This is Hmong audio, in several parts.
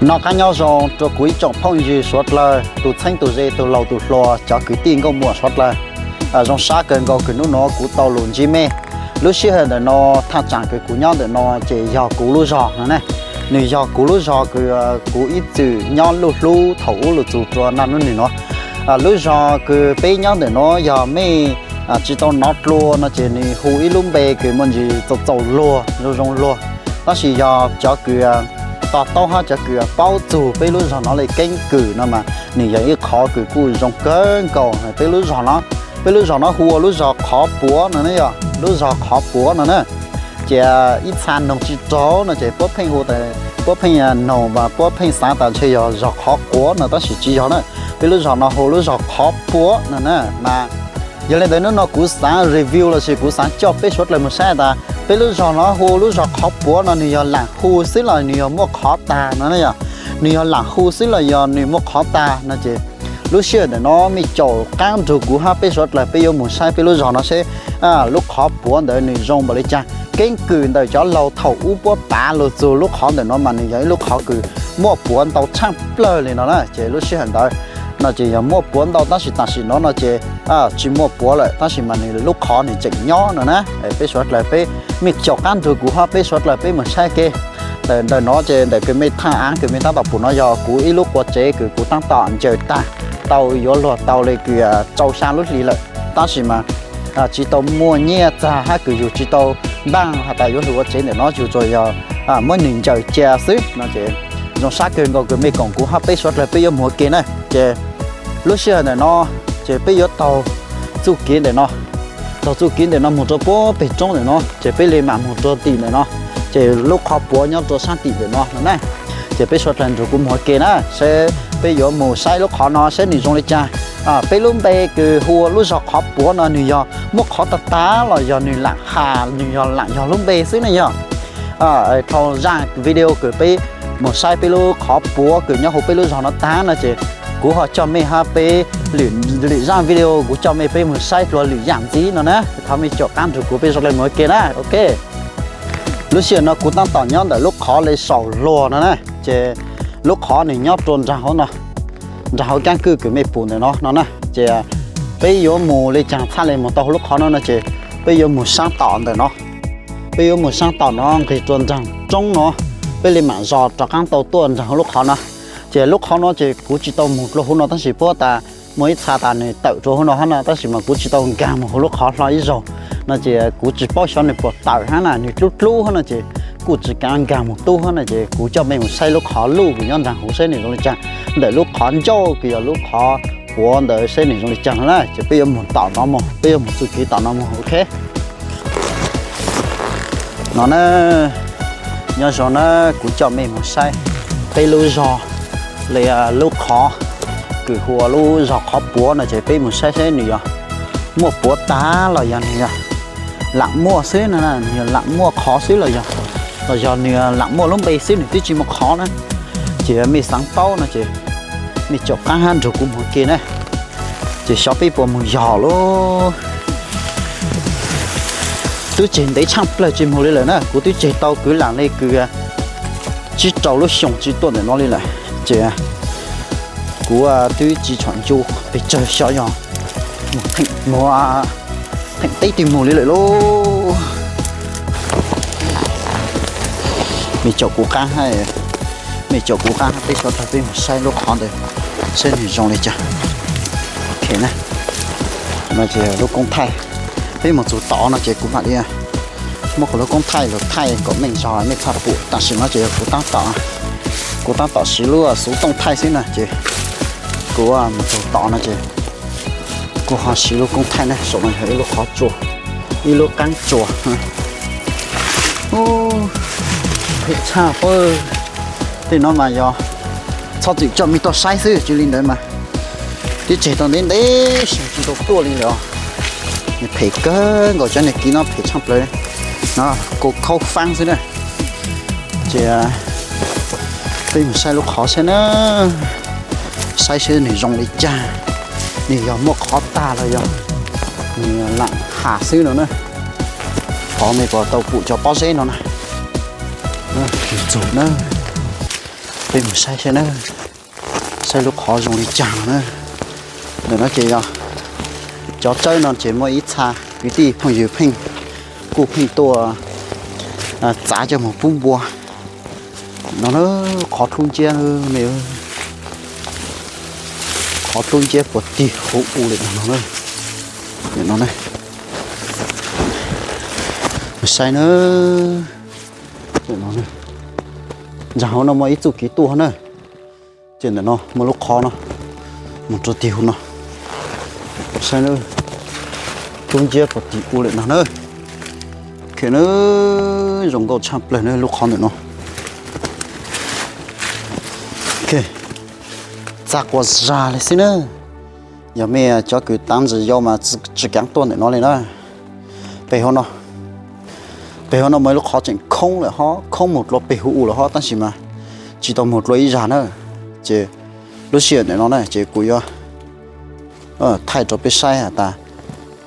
Noj qab nyob zoo rau kuv ib tsoom phooj ywg suav dlawg, tus txheeb tus ze, tus laus tus hluas, cov kwv tij nkauj muam suav dlawg. Zoo sab kawg nkaus kws hnub no kuv tau lug ntsib mej. Lub sij hawm ntawm no, thaj tsam kws kuv nyob ntawm no ces yog kuv lub zog no ne. Nws yog kuv lub zog kws kuv ib txwm nyob luj hlub thaum ub lug txug rua naj nub nwg nuav. Lub zog kws peb nyob ntawm no yog mej tsi tau nov dlua no ces nws hu ib lub npe kws muaj ntsis txaus txaus luag zoo zoo luag. Tab sis yog cov kws to taub hab cov kws paub txug peb lub zog no le keeb kwm no mas nws yog ib qhov kws kuj zoo kawg nkaus peb lub zog no. Peb lub zog no hu ua lub zog Qhov Puav no ne, yog lub zog Qhov Puav no na. Ces ib txha noog tsi raug no ces puab pheej hu tas, puab pheej noog mas puab pheej xaav tas ntshe yog zog Qhov Quav no tab sis tsi yog na. Peb lub zog no hu lub zog Qhov Puav no na mas. Yog le ntawd hnub no kuv xaav review lossis kuv xaav coj peb suav dlawg moog saib tas peb lub zog no hu lub zog Qhov Puav no nws yog laam hu xwb los nws yog muaj qhov tag no na, yog nws yog laam hu xwb los yog nws muaj qhov tag no ces lub sij hawm ntawm no mej caum qaab nrug kuv hab peb suav dlawg peb yuav moog saib peb lub zog no seb lub qhov puav ntawd nws zoo npaum li caag. Keeb kwm ntawm cov laug thaum ub puab pav lug txug lub qhov ntawm no mas nws yog ib lub qhov kws muaj puav ntau tshaaj plawg li no na ces lub sij hawm ntawd no ces yog muaj puav ntau tab sis tam sim no no ces tsi muaj puav lawm tab sis mas nws lub qhov nws tseem nyob no na. Peb suav dlawg peb mej caum qaab nrug kuv hab peb suav dlawg peb moog saib ke. Ntawm no ces ntawm kws mej thaaj aav kws mej taab tom pum no yog kuv ib lub quav tsev kws kuv taab tom ncaws tag tau yuav luag tau le kws rau xya lub hlis lawm tab sis mas tsi tau muaj nyiaj txag hab kws yug tsi tau npaaj has tas yuav lug ua tsev ntawm no yug tsuas yog muab nws ncaws cia xwb no ces zoo sab kawg nkaus kws mej koom kuv hab peb suav dlawg peb yuav moog ua ke na ces lub sij hawm ntawm no ces peb yuav taug txuj kev ntawm no, taug txuj kev ntawm no moog rua puag peg roob ntawm no ces peb le maam moog rua tim ntawm no ces lub qhov puav nyob rua saab tim ntawm no no na. Ces peb suav dlawg nrug kuv moog ua ke na seb peb yuav moog saib lub qhov no seb nws zoo li caag. Peb lub npe kws hu ua lub zog Qhov Puav no nws yog muaj qhov tag tag los yog nws laam has, nws yog laam yog lub npe xwb ne yog. Dhau zaaj video kws peb moog saib peb lub qhov puav kws nyob huv peb lub zog no tag no ces kuv ho coj mej hab peb lwm zaaj video kuv coj mej peb moog saib dlua lwm yaam ntxiv no na. Thov mej caum qaab nrug kuv peb suav dlawg moog ua ke na. Ok, lub sij hawm no kuv taab tom nyob ntawm lub qhov le saum luag no na ces lub qhov nws nyob rua nraag hauv no, nraag hauv kaab kwj kws mej pum ntawm no no na ces peb yuav moog le caag txhaj le moog tau huv lub qhov no no ces peb yuav moog saab tom ntawm no. Peb yuav moog saab tom no nqis rua nraag roob no, peb le maam zog rov qaab tau tuaj nraag huv lub qhov no. Ces lub qhov no ces kuv tsi tau moog dlua huv no tab sis puab tas muaj ib txha tas nws tawm rua huv no hab no tab sis mas kuv tsi tau nkaag moog huv lub qhov hlo ib zaug no ces kuv tsi paub xyov nws puas tawm hab na, nws dlub dlub hab no ces kuj tsi kaav nkaag moog tub hab no ces kuv coj mej moog saib lub qhov luj kws nyob nraag huv seb nws zoo li caag, ntawm lub qhov ncauj kws yog lub qhov puav ntawd seb nws zoo li caag no na. Ces peb yuav moog tom no moog, peb yuav moog txuj kev tom no moog. Ok, no na, nyob zoo na, kuv coj mej moog saib peb lub zog le lub qhov kws hu ua lub zog Qhov Puav no ces peb moog saib seb nws yog muaj puav tag los yog nws yog laam muaj xwb no, nws yog laam muaj qhov xwb los yog, los yog nws laam muaj lub npe xwb nws twb tsi muaj qhov na. Ces mej xaav paub no ces mej caum qaab hab nrug kuv moog ua ke na. Ces xyov peb puas moog yog lub. Twb tseg ntev tshaaj plawg tsi moog le lawm na, kuv twb tseg tau kwv lam le kws tsib rau lub xyoo tsi tuaj ntawm no le lawm. Ces kuv twb tsi tshua ncu pes tsawg xyov yog moog theem teb twg moog le lawm lauj. Mej caum kuv qaab hab, mej caum kuv qaab hab peb suav dlawg peb moog saib lub qhov ntawd seb nws zoo li cas. Ok na, no ces lub koob thaij, peb moog txug tod no ces kuv mam li muab kuv lub koob thaij lug thaij kom mej zog mej txhaj pum. Tam sim no ces yog kuv taab tom, kuv taab tom siv lub xuv tooj thaij xwb na ces kuv moog txug tod no ces kuv ho siv lub koob thaij na. Saum no yog ib lub qhov tsua, ib lub qaab tsua. Phem tshaj pab. Tej no mas yog txhob txwm coj mej tuaj saib xwb, tsi li ntawd mas twb tseg tau ntev ntev xyoo tsi tau tuaj li lawm os. Nws phem kawg nkaus, cov niag kiv no phem tshaj plawg. No, kua khaub faab xwb na. Ces peb mus saib lub qhov saib na, saib seb nws zoo li cas, nws yog muaj qhov tag los yog nws lam has xwb no na. Qhov mej puas tau pum cov pob zeb no na. Txug na, Peb mus saib saib na, saib lub qhov zoo li cas no na. Ntawm no ces yog cov tsawb no ces muaj ib txha kwv tij phooj ywg pheej kuj pheej tuaj txav coj mus pub npua. No na, qhov dlub nciab me, qhov dlub nciab puas tig huv u li no na. Mus saib na. Ntawm hauv no muaj ib txuj kev tuaj na. Ces ntawm no muaj lub qhov no, mus rau tim hauv no, saib dlub nciab puas tig u li no na. Zoo nkauj tshaj plaws na lub qhov ntawm no. Txav quas zas li xwb na. Yog mej cov kws tav ntsis yau mas tsis kaav tuaj ntawm no li na. Pem hauv no, pem hauv no muaj ib lub qhov tseem khoob lawm hov, khoob mus dlua pem huv u lawm hov, tab sis mas tsis tau mus dlua ib zag na. Ces lub sij hawm ntawm no na ces kuv yuav thaij rau peb saib has tas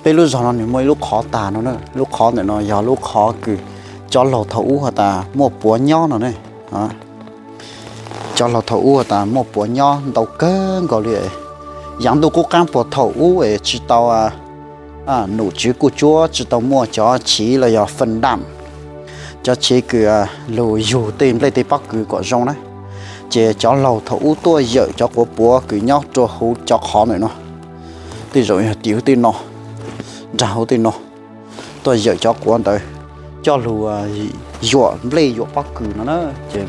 peb lub zog no nws muaj ib lub qhov tas no na. Lub qhov ntawm no yog lub qhov kws cov laug thaum ub has tas muaj puav nyob no ne. Cov laug thaum ub has tas muaj puav nyob ntau kawg nkaus li. Yaav ntuj qub qaab puag thaum ub es tsis tau num tswv kuj tsuab, tsis tau muaj cov chiv los yog fee dam, cov chiv kws lug yug tej nplej tej pob kws kom zoo na, ces cov laug thaum ub tuaj yawm cov quav puav kws nyob rua huv cov qhov ntawm no, tej zaum yog tim huv tej no, nraag huv tej no, tuaj yawm cov quav ntawd coj lug yuam nplej yuam pob kws no na. Ces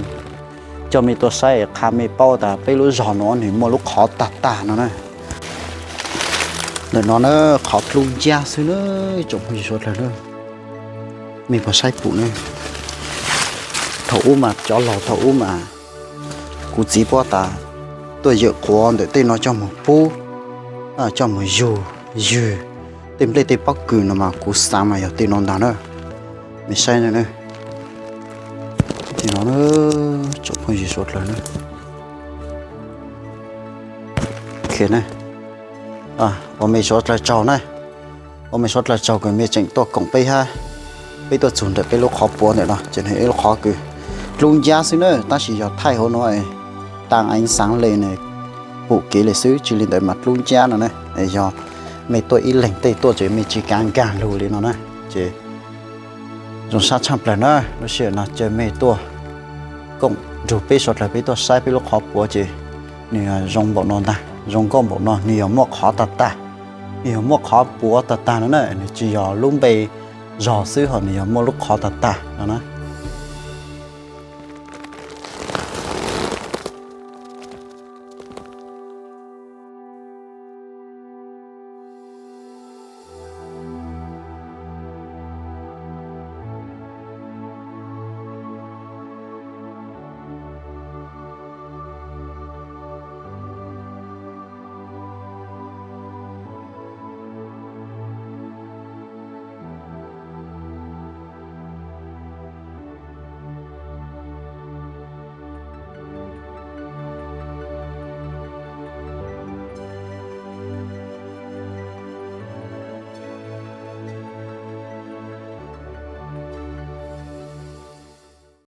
coj mej tuaj saib qha mej paub tas peb lub zog no nws muaj lub qhov tag tag no na. Ntawm no na, qhov dlub nciab xwb na, tsoom phooj ywg suav dlawg na. Mej puas saib pum ne? Thaum ub mas cov laug thaum ub mas kuv txiv puab tas tuaj yawm quav ntawm tej no coj moog pub, coj moog yug ywg tej nplej tej pob kws no mas kuv xaav mas yog tej no ntag na. Mej saib, tsoom phooj ywg suav dlawg na. Ua mej suav dlawg tsaug na, ua mej suav dlawg tsaug kws mej tseem tuaj koom peb hab. Peb tuaj txug ntawm peb lub qhov puav ntawm no ces nws ib lub qhov kws dlub nciab xwb na, tab sis yog thaij hauv no tas eev xaav le nws pum kev le xwb, tsi le ntawd mas dlub nciab no na. Yog mej tuaj ib leeg tej tuaj ces mej tsis kaav nkaag lug li no na. Ces zoo sab tshaaj plawg na, lub sij hawm no caw mej tuaj koom nrug peb suav dlawg peb tuaj saib peb lub qhov puav ces nws zoo npaum no ntag, zoo nkauj npaum no, nws yog muaj qhov tag tag, nws yog muaj qhov puav tag tag no na, nws tsis yog lub npe zog xwb ho nws yog muaj lub qhov tag tag no na.